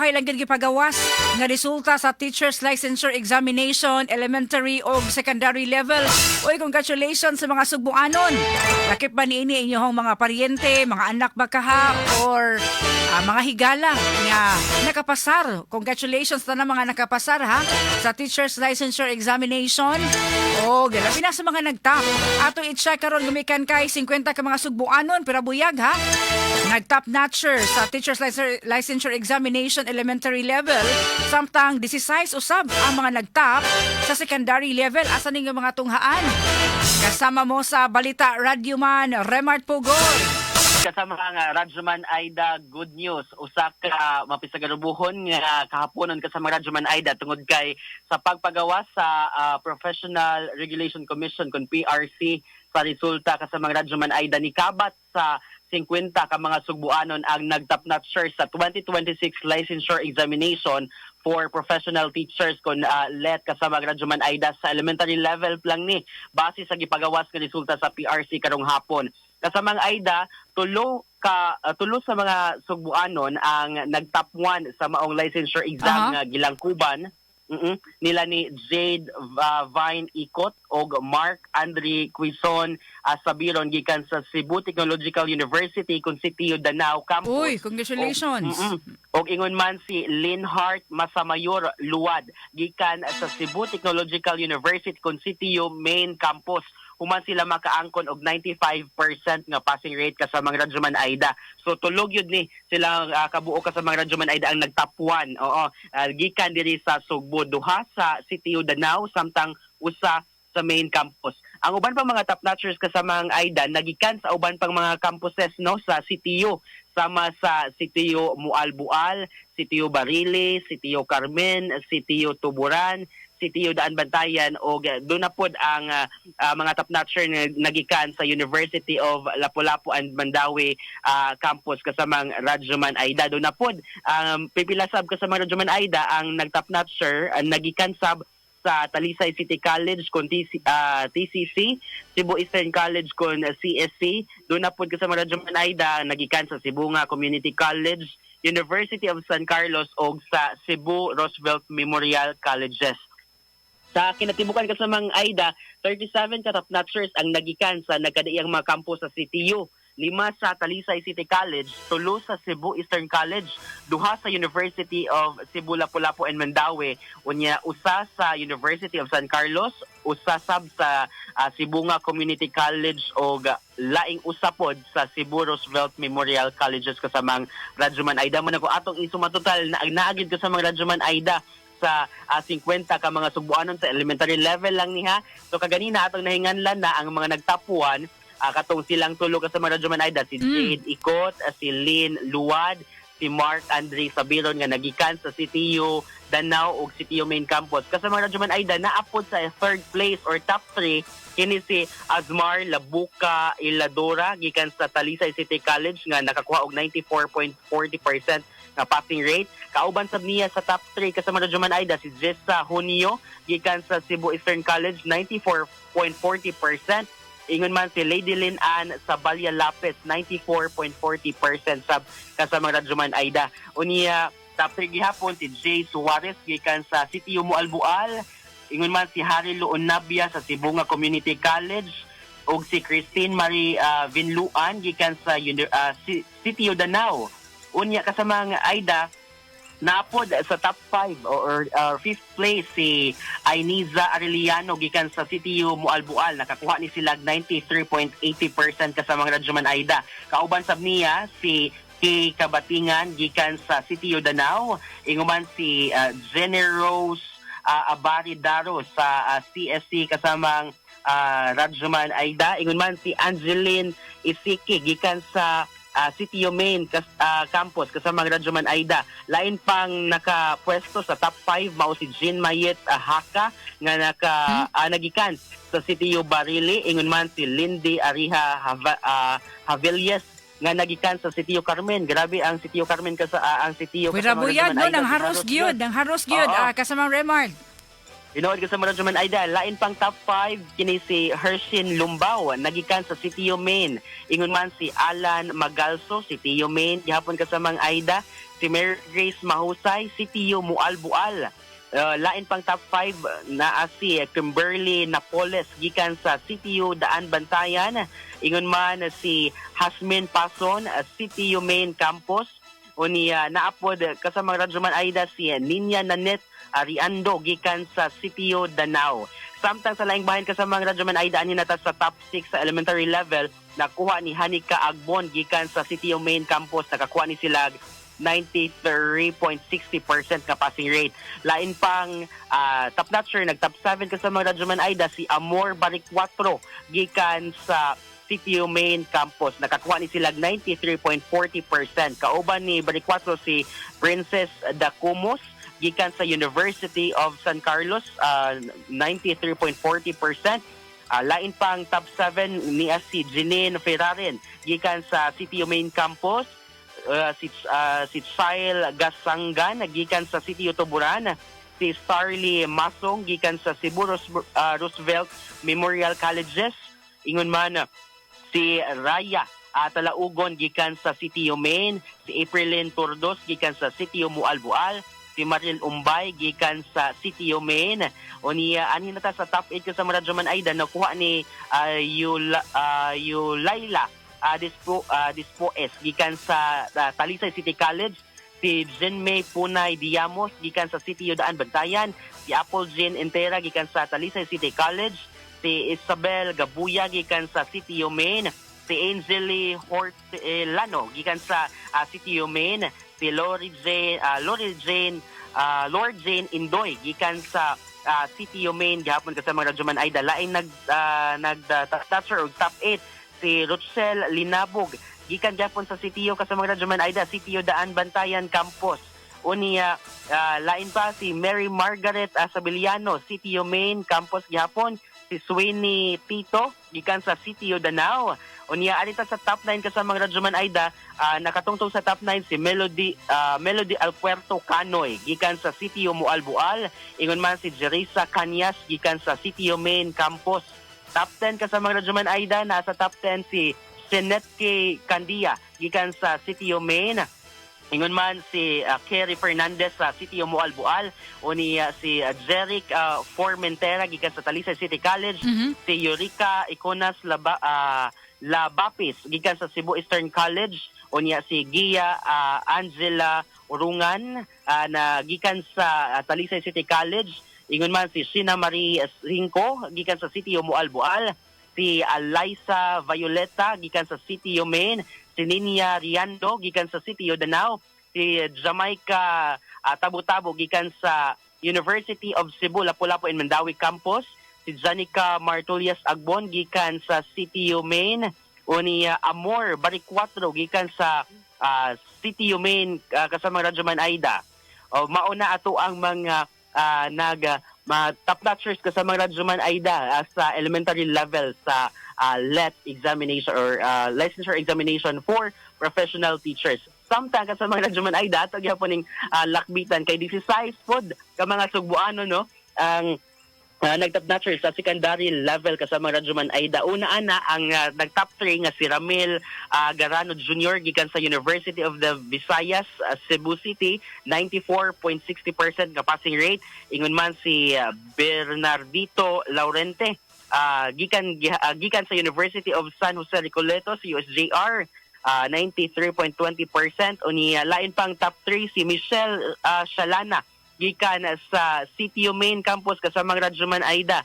Gagmay lang gyud gipagawas nga resulta sa Teachers Licensure Examination, elementary o secondary level. Uy, congratulations sa mga sugbuanon. Lakip ba niini inyong mga paryente, mga anak ba kaha or mga higala nga nakapasar? Congratulations na mga nakapasar ha sa Teachers Licensure Examination. O labi na sa mga nagtap. Ato i-check karon gumikan kay 50 ka mga sugbuanon, pero buyag ha. Nag-top notcher sa Teachers Licensure Examination elementary level, samtang 16 usab ang mga nagtap sa secondary level. Asa ninyo mga tunghaan? Kasama mo sa balita, Radyoman Remart Pugor. Kasama nga Radyoman Aida, good news. Usa ka mapisagarubuhon nga kahaponon, kasama Radyoman Aida, tungod kay sa pagpagawa sa Professional Regulation Commission kon PRC sa resulta, kasama Radyoman Aida, ni kabat sa 50 ka mga sugbuanon ang nag-top notcher sa 2026 licensure examination for professional teachers kon LET, kasama Radyoman Aida. Sa elementary level lang ni, base sa gipagawas nga resulta sa PRC karong hapon. Kasamang Aida, tulo sa mga sugbuanon ang nag-top 1 sa maong licensure exam nga gilangkuban nila ni Jade Vine Ikot og Mark Andre Quizon Sabiron gikan sa Cebu Technological University kun CTU Danao Campus. Uy, congratulations. Og ingon man si Linhart Masamayor Luwad gikan sa Cebu Technological University kun CTU Main Campus. Human sila makaangkon og 95% nga passing rate, kasamang Radyoman Aida. So tulog yun ni sila kabuo, kasamang Radyoman Aida, ang nag-top 1. Oo, gikan diri sa Sugbo, duha sa CTU Danao samtang usa sa main campus. Ang uban pang mga top notchers, kasamang Aida, nagikan sa uban pang mga campuses no sa CTU, sama sa CTU Mualbual, CTU Barili, CTU Carmen, CTU Tuburan, CTU Daan Bantayan o doon na pod ang mga top notcher na nagikan sa University of Lapu-Lapu and Mandaue campus, kasamang Radyoman Aida. Doon na pod ang pipila sab, kasamang Radyoman Aida, ang nag-top notcher ang nagikan sab sa Talisay City College kon TCC, Cebu Eastern College kon CSC. Doon na pod, kasama Radyoman Aida, nagikan sa Sibonga Community College, University of San Carlos og sa Cebu Roosevelt Memorial Colleges. Sa kinatibukan, kasamang Aida, 37 ka top notchers ang nagikan sa nagkadaiyang mga campus sa CTU. 5 sa Talisay City College, 3 sa Cebu Eastern College, 2 sa University of Cebu Lapu-Lapu and Mandaue, unya 1 sa University of San Carlos, 1 sab sa Sibonga Community College og laing 1 pod sa Cebu Roosevelt Memorial Colleges, kasamang Radyoman Aida. Man ako atong isuma total na naagid, kasamang Radyoman Aida, sa 50 ka mga sugbuanon sa elementary level lang niha. So kaganina atong nahinganlan na ang mga nag-top 1, katong silang tulo, kasama Radyoman Aida, si Jade Ikot, si Lynn Luwad, si Mark Andre Sabiron nga nagikan sa CTU Danao ug CTU Main Campus. Kasama Radyoman Aida, naapod sa third place or top 3 kini si Azmar Labuca Iladora gikan sa Talisay City College nga nakakuha og 94.40% nga passing rate. Kauban sab niya sa top 3, kasama Radyoman Aida, si Jessa Junio gikan sa Cebu Eastern College, 94.40%. Ingon man si Lady Lynn Ann Sabalya Lapes, 94.40% sab, kasama Radyoman Aida. Unya top 3 gihapon si Jay Suarez gikan sa CTU Mualbual. Ingon man si Harry Luonabia sa Sibonga Community College ug si Christine Marie Vinluan gikan sa CTU Danao. Unya, kasamang Aida, naapod sa top 5 or fifth place si Ainiza Arellano gikan sa CTU Mualbual. Nakakuha ni sila 93.80%, kasamang Radyoman Aida. Kauban sab niya si Kay Kabatingan gikan sa CTU Danao. Ingon man si Generose Abari Daro sa CSC, kasamang Radyoman Aida. Ingon man si Angeline Isiki gikan sa CTU Main Campus, kasamang Radyoman Aida. Lain pang nakapwesto sa top 5 mao si Jean Mayet Haka nga nagikan sa CTU Barili. Ingon man si Lindy Ariha Havilles nga nagikan sa CTU Carmen. Grabe ang CTU Carmen ang CTU Pwera kasama buyag Radyoman no Aida. nang haros gyud, nang haros gyud kasamang Remart. Tinuod, kasama Radyoman Aida, lain pang top 5 kini si Hershin Lumbaw, nagikan sa CTU Main. Ingon man si Alan Magalso, CTU Main, gihapon, kasamang Aida. Si Mary Grace Mahusay, CTU Mualbual. Lain pang top 5 naa si Kimberly Napoles gikan sa CTU Daan Bantayan. Ingon man si Hasmin Pason, CTU Main Campus. Unya naapod, kasamang Radyoman Aida, si Ninya Nanet Ariando gikan sa CTU Danao. Samtang sa laing bahin, kasamang Radyoman Aida, anhi na ta sa top 6 sa elementary level, nakuha ni Hanika Agbon gikan sa CTU Main Campus. Nakakuha ni sila 93.60% nga passing rate. Lain pang top notcher, nag top 7, kasamang Radyoman Aida, si Amor Baricuatro gikan sa CTU Main Campus. Nakakuha ni sila 93.40%. Kauban ni Baricuatro si Princess Dacumos gikan sa University of San Carlos, 93.40%. Lain pang top 7 niya si Janine Ferraren gikan sa CTU Main Campus. Si Chail Gasangan gikan sa CTU Tuburan, si Starly Masong gikan sa Cebu Roosevelt Memorial Colleges, ingon man si Raya Talaugon gikan sa CTU Main, si Aprilyn Turdos gikan sa CTU Mualbual, si Maril Umbay gikan sa CTU Main. Unya anhi na ta sa top 8, kasama Radyoman Aida, nakuha ni Yulaila Dispoes gikan sa Talisay City College, si Jinmay Punay Diamos gikan sa CTU Daan Bantayan, si Apple Jean Entera gikan sa Talisay City College, si Isabel Gabuya gikan sa CTU Main, si Angeli Hortelano gikan sa CTU Main, si Lord Jane Indoy gikan sa CTU Main gihapon, kasama Radyoman Aida. Lain nag top og top 8 si Rochelle Linabog gikan gyapon sa CTU, kasama Radyoman Aida, CTU Daan Bantayan Campus. Unya lain pa si Mary Margaret Sabiliano, CTU Main Campus gihapon, si Sweeney Tito gikan sa CTU Danao. Unya anhi ta sa top 9, kasamang Radyoman Aida, nakatungtong sa top 9 si Melody Alpuerto Canoy gikan sa CTU Mualbual, ingon man si Jerisa Canyas gikan sa CTU Main Campus. Top 10, kasamang Radyoman Aida, nasa top 10 si Senetke Candia gikan sa CTU Main. Ingon man si Kerry Fernandez sa CTU Mualbual, unya si Jeric Formentera gikan sa Talisay City College, si Eureka Iconas Labapis gikan sa Cebu Eastern College, unya si Gia Angela Urungan na gikan sa Talisay City College, ingon man si Sheena Marie Cinco gikan sa CTU Mualbual, si Eliza Violeta gikan sa CTU Main, si Ninya Riando gikan sa CTU Danao, si Jamaica Tabo-Tabo gikan sa University of Cebu Lapu-Lapu and Mandaue Campus, si Janica Martulias Agbon gikan sa CTU Main, unya Amor Baricuatro gikan sa CTU Main, kasama Radyoman Aida. O mauna ato ang mga nag top notchers, kasama Radyoman Aida, sa elementary level sa LET examination or licensure examination for professional teachers. Samtang, kasama Radyoman Aida, ato gyapon ning lakbitan kay 16 pod ka mga Sugbuano, no, ang nag-top notcher sa secondary level, kasama Radyoman Aida. Una ana ang nag-top 3 nga si Ramil Garano Jr. gikan sa University of the Visayas, Cebu City, 94.60% nga passing rate. Ingon man si Bernardito Laurente gikan sa University of San Jose Recoletos, USJR, 93.20%. Unya lain pang top 3 si Michelle Shalana gikan sa CTU Main Campus, kasamang Radyoman Aida.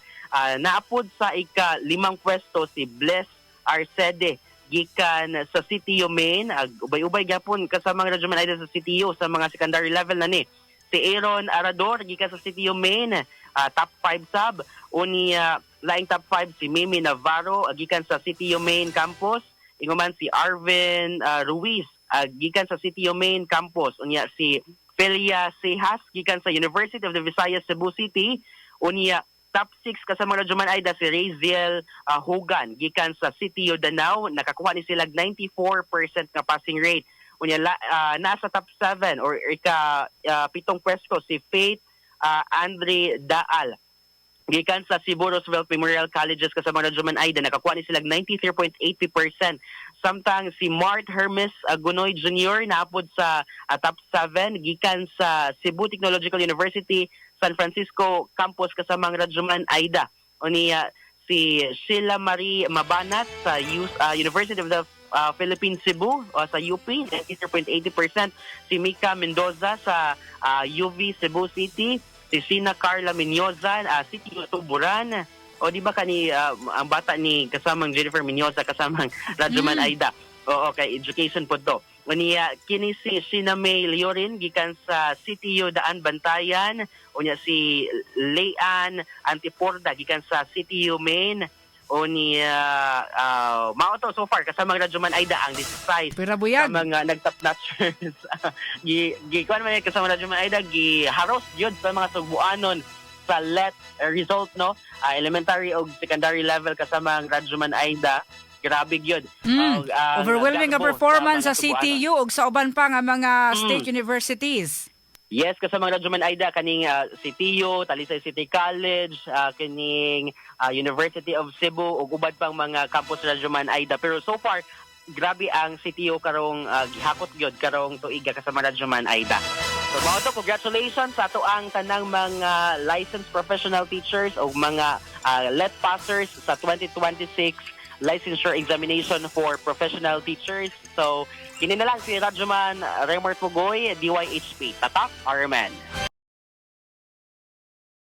Naapod sa ika limang pwesto si Bless Arcede gikan sa CTU Main. Ubay-ubay gyapon, kasamang Radyoman Aida, sa CTU sa mga secondary level na ni. Si Aaron Arador gikan sa CTU Main, top 5 sab. Unya laing top 5 si Mimi Navarro gikan sa CTU Main Campus. Ingon man si Arvin Ruiz gikan sa CTU Main Campus. Unya si Felia Sejas gikan sa University of the Visayas Cebu City. Unya top 6, kasama Radyoman Aida, si Raziel Hogan gikan sa CTU Danao, nakakuha ni sila 94% nga passing rate. Unya nasa top 7 or ika pitong pwesto si Faith Andre Daal gikan sa Cebu Roosevelt Memorial Colleges, kasama Radyoman Aida, nakakuha ni sila 93.80% Samtang si Mart Hermes Gunoy Jr. naapod sa top 7 gikan sa Cebu Technological University San Francisco Campus, kasamang Radyoman Aida. Unya si Sheila Marie Mabanat sa University of the Philippines Cebu o sa UP, 93.80%, si Mika Mendoza sa UV Cebu City, si Sina Carla Menyoza, City Tuburan. O di ba kani ang bata ni kasamang Jennifer Menyoza, kasamang Radyoman Aida? Oo, kay education po to. Unya kini si Sina May Liorin gikan sa CTU Daan Bantayan, unya si Leanne Antiporda gikan sa CTU Main. O ni mao to so far, kasamang Radyoman Aida, ang 16 Pira buyag. Sa mga nag-top notchers. Gi gi kuan man kasama Radyoman Aida, gi haros gyud sa mga sugbuanon sa LET result, no, elementary og secondary level, kasama ang Radyoman Aida. Grabe gyud. Og, ang Overwhelming nga garbo performance sa mga sugbuanon. CTU ug sa uban pa nga mga state universities. Yes, kasama Radyoman Aida, kaning CTU, Talisay City College, kining University of Cebu ug uban pang mga campus, Radyoman Aida. Pero so far, grabe ang CTU karong gihakot gyud karong tuiga, kasama Radyoman Aida. So mao to, congratulations sa ato ang tanang mga licensed professional teachers o mga LET passers sa 2026 licensure examination for professional teachers. So, kini na lang si Radyoman Remart Pugoy, DYHP. Tatak, RMN.